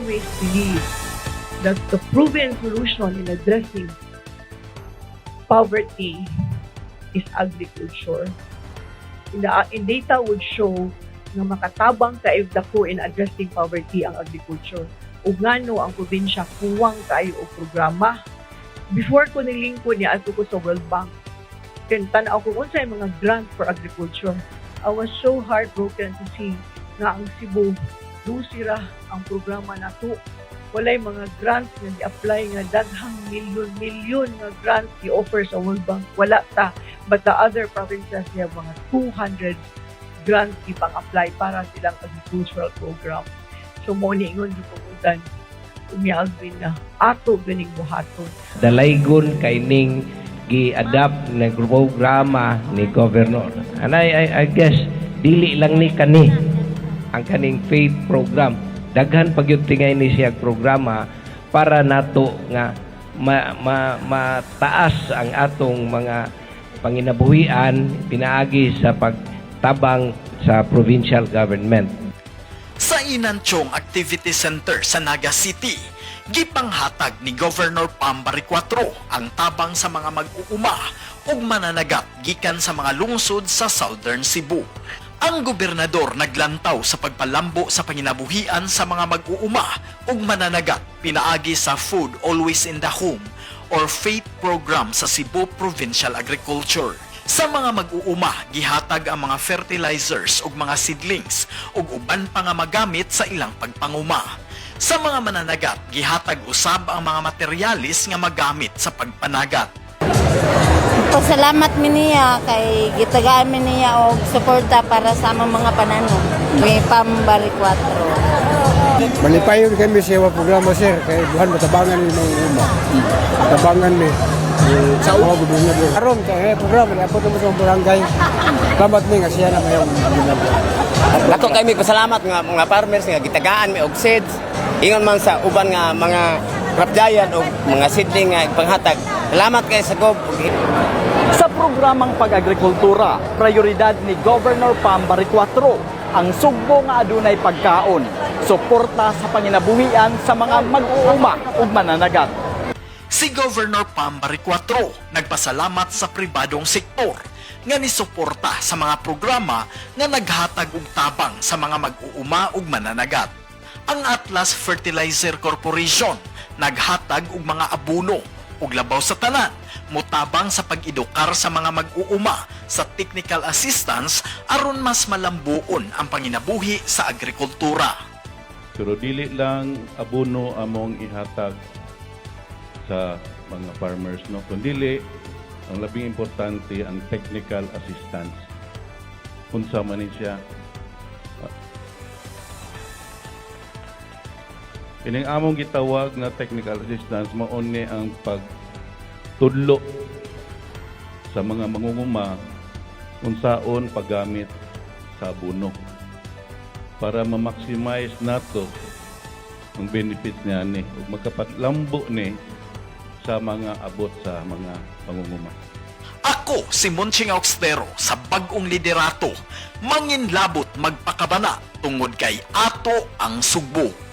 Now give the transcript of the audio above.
always believed that the proven solution in addressing poverty is agriculture. In data would show nga makatabang kaayo dako in addressing poverty ang agriculture. Ug ngano ang probinsya kuwang kaayo og programa? Before ko nilingkod niya, ato ko sa World Bank. Kaya tan-aw ko unsay mga grant for agriculture. I was so heartbroken to see nga ang Cebu, dusira ang programa nato. Walay mga grants nga di-apply nga daghang milyon-milyon nga grants i-offer sa World Bank. Wala ta. But the other provinces, they have mga 200 grants ipang-apply para silang agricultural program. So mo ni ingon gipugutan ni Alvin na ato ganing buhaton. Dalaygon kay ning gi-adapt na programa ni Governor. And I guess dili lang ni kani ang kaning faith program. Daghan pag yun tingay ni siya programa para nato nga mataas ang atong mga panginabuhian pinaagi sa pagtabang sa provincial government. Sa Inanchong Activity Center sa Naga City, gipanghatag ni Governor Pam Baricuatro ang tabang sa mga mag-uuma ug mananagat gikan sa mga lungsod sa Southern Cebu. Ang gobernador naglantaw sa pagpalambo sa panginabuhian sa mga mag-uuma ug mananagat pinaagi sa Food Always in the Home or FATE program sa Cebu Provincial Agriculture. Sa mga mag-uuma, gihatag ang mga fertilizers ug mga seedlings ug uban pa nga magamit sa ilang pagpanguma. Sa mga mananagat, gihatag usab ang mga materyales nga magamit sa pagpanagat. Pasalamat mi niya kay gitagaan mi niya og suporta para sa among mga pananom. May Pam Baricuatro. Malipayon kami sa iyang programa, sir, kay buhan matabangan ni mga uma. Matabangan ni sa mga gobernador. Aron kay programa ni abot mo sa barangay. Salamat ni nga siya na mayong gobernador. Dako kay mi pasalamat nga mga farmers nga gitagaan mi og seeds. Ingon man sa uban nga mga crop giant og mga seedling nga ipanghatag. Salamat kay sa Gov. Sa programang pag-agrikultura, prioridad ni Governor Pam Baricuatro ang Sugbo nga adunay pagkaon, suporta sa panginabuhian sa mga mag-uuma ug mananagat. Si Governor Pam Baricuatro nagpasalamat sa pribadong sektor nga nisuporta sa mga programa nga naghatag og tabang sa mga mag-uuma ug mananagat. Ang Atlas Fertilizer Corporation naghatag og mga abono ug labaw sa tanan motabang sa pag-edukar sa mga mag-uuma sa technical assistance aron mas malambuon ang panginabuhi sa agrikultura. Pero dili lang abono among ihatag sa mga farmers, no, kundili ang labing importante ang technical assistance. Unsa man ni siya? Ining among gitawag na technical assistance mao ni ang pagtudlo sa mga mangunguma unsaon paggamit sa abono para ma-maximize nato ang benefits niya ni ug makapatlambo ni sa mga abot sa mga pangunguma. Ako si Monching Austero sa bag-ong liderato, manginlabot magpakabana tungod kay ato ang Sugbo.